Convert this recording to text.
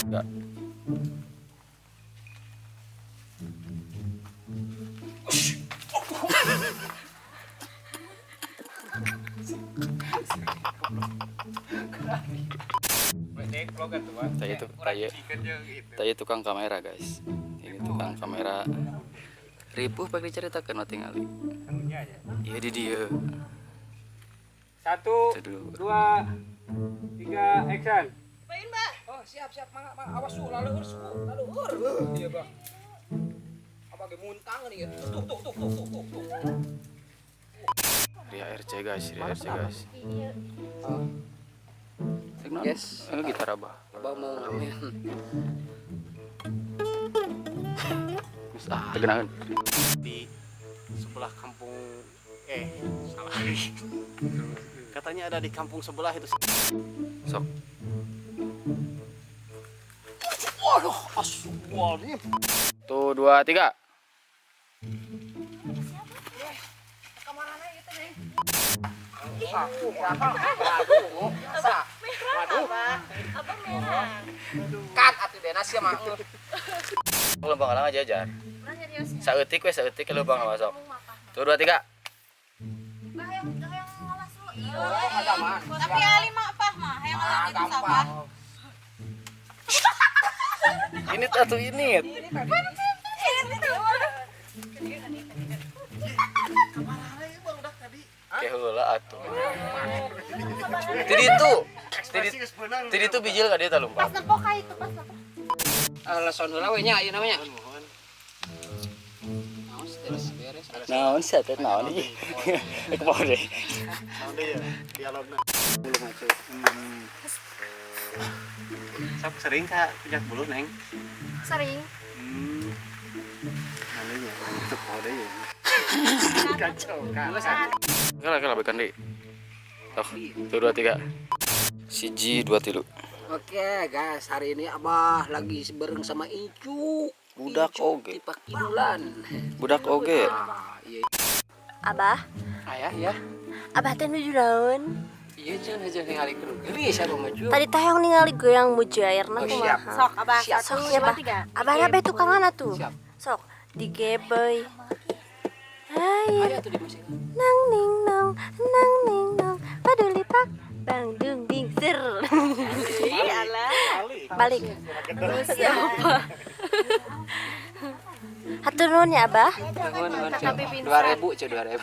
Enggak. Tadi tukang kamera guys. Ini tukang kamera. Ripuh pak diceritakan mah tingali. Iya di dia. 1, 2, 3, action. Oh, siap siap mangga mangga awas su laleur su laleur. Iya, Bang. Apa ge muntang nih ya. Tuh tuh tuh tuh tuh tuh tuh. Ria RC guys, Ria RC guys. Yes. Ini gitar abah. Abah mau ngamen. Ah, tegenaheun. Di sebelah kampung salah. Katanya ada di kampung sebelah itu. Sok. Waduh, astagfirullahaladzim. 1, 2, 3. Abah merah. Kat atuh dena sia mah. Lubang alang aja ajar. Urang nyariosnya. Saeutik we saeutik lubang awas sok. 1, 2, 3. Bah hayang hayang ngalas lu. Tapi ali mah apa mah hayang ngalas itu sampah. Ini atuh ini. Ke heula atuh. Tadi itu. Tadi itu bijil ka dieu tah lompat. Pas nempok ka itu pas nempok. Leson heula we nya ieu namanya. Naon terus beres. Naon sih atuh naon ieu. Ek poho deh. Naon deui ya dialogna. Bulu macu. Sok sering ka puncak buluh, Neng? Sering. Naon deui ya? Itu poho deui ya. Kacau kan. Kala kala bekan deui. Tok, 1, 2, 3. 1, 2, 3. Oke guys, hari ini Abah lagi bareng sama Incu. Budak Incu oge. di Pakidulan. Budak oge. Ah, iya. Abah, Ayah ya. Abah teh nuju naon? Iya cenah aja ningali kudu geulis abah mah cu. Tadi teh yang ningali goyang mujairna Oh, siap. kumaha. Sok abah Siap. Sok ya, Bah. Abah na tukangan atuh. Siap. Sok digebeuy. Hai. Aya tuh di musik. Nang ning nong, nang ning nong, paduli pak, bang dung ding sir. Balik. Siapa? Hatur nuhun ya, Abah. Nuhun nuhun cu. 2000 cu 2000.